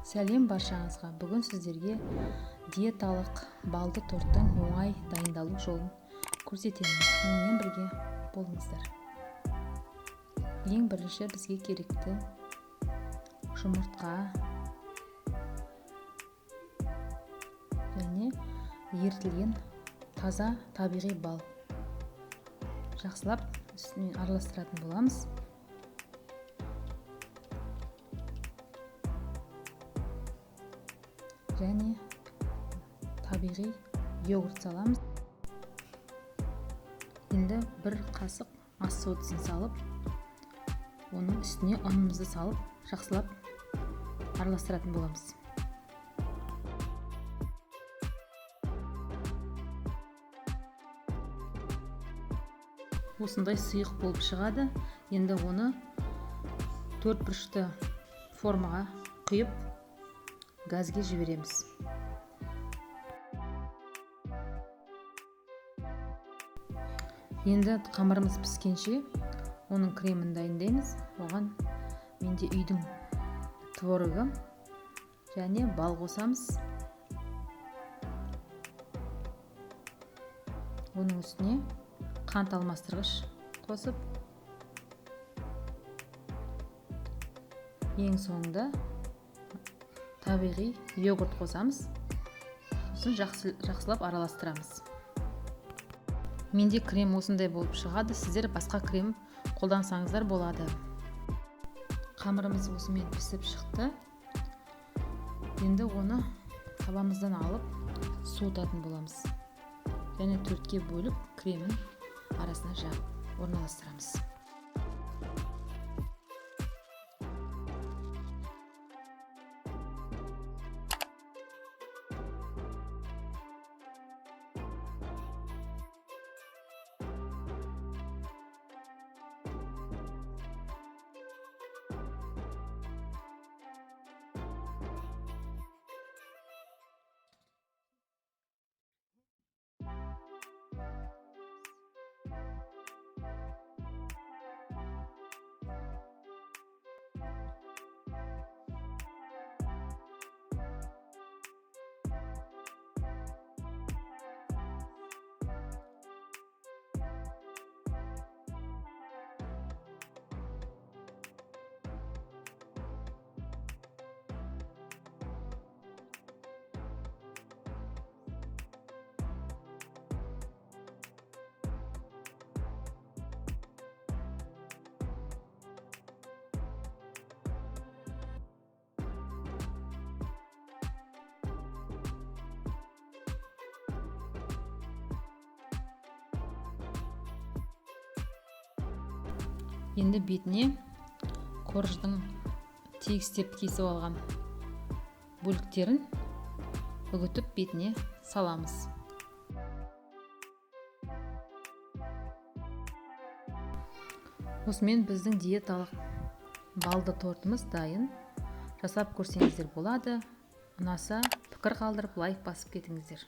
Сәлем баршаңызға! Бүгін сіздерге диеталық балды торттың оңай дайындалу жолын көрсетемін. Менімен бірге болыңыздар. Ең бірінші бізге керекті жұмыртқа және ерітілген таза табиғи бал. Жақсылап үстінен араластыратын боламыз. Және табиғи йогурт саламыз. Енді бір қасық ас содасын салып, оның үстіне ұнымызды салып, жақсылап араластыратын боламыз. Осындай сұйық болып шығады. Енді оны төрт бұрышты формаға құйып, газге жібереміз. Енді қамырымыз піскенше оның кремін дайындаймыз. Оған менде үйдің творогы және бал қосамыз. Оның үстіне қант алмастырғыш қосып, ең соңында табиғи йогурт қосамыз. Сосын жақсылап араластырамыз. Менде крем осындай болып шығады. Сіздер басқа крем қолдансаңыздар болады. Қамырымыз осымен пісіп шықты. Енді оны табамыздан алып суытатын боламыз. Және төртке бөліп кремін арасына жағып орналастырамыз. Енді бетіне корждың тегістеп кесіп алған бөліктерін үгітіп бетіне саламыз. Осымен біздің диеталық балды тортымыз дайын. Жасап көрсеңіздер болады. Ұнаса пікір қалдырып лайк басып кетіңіздер.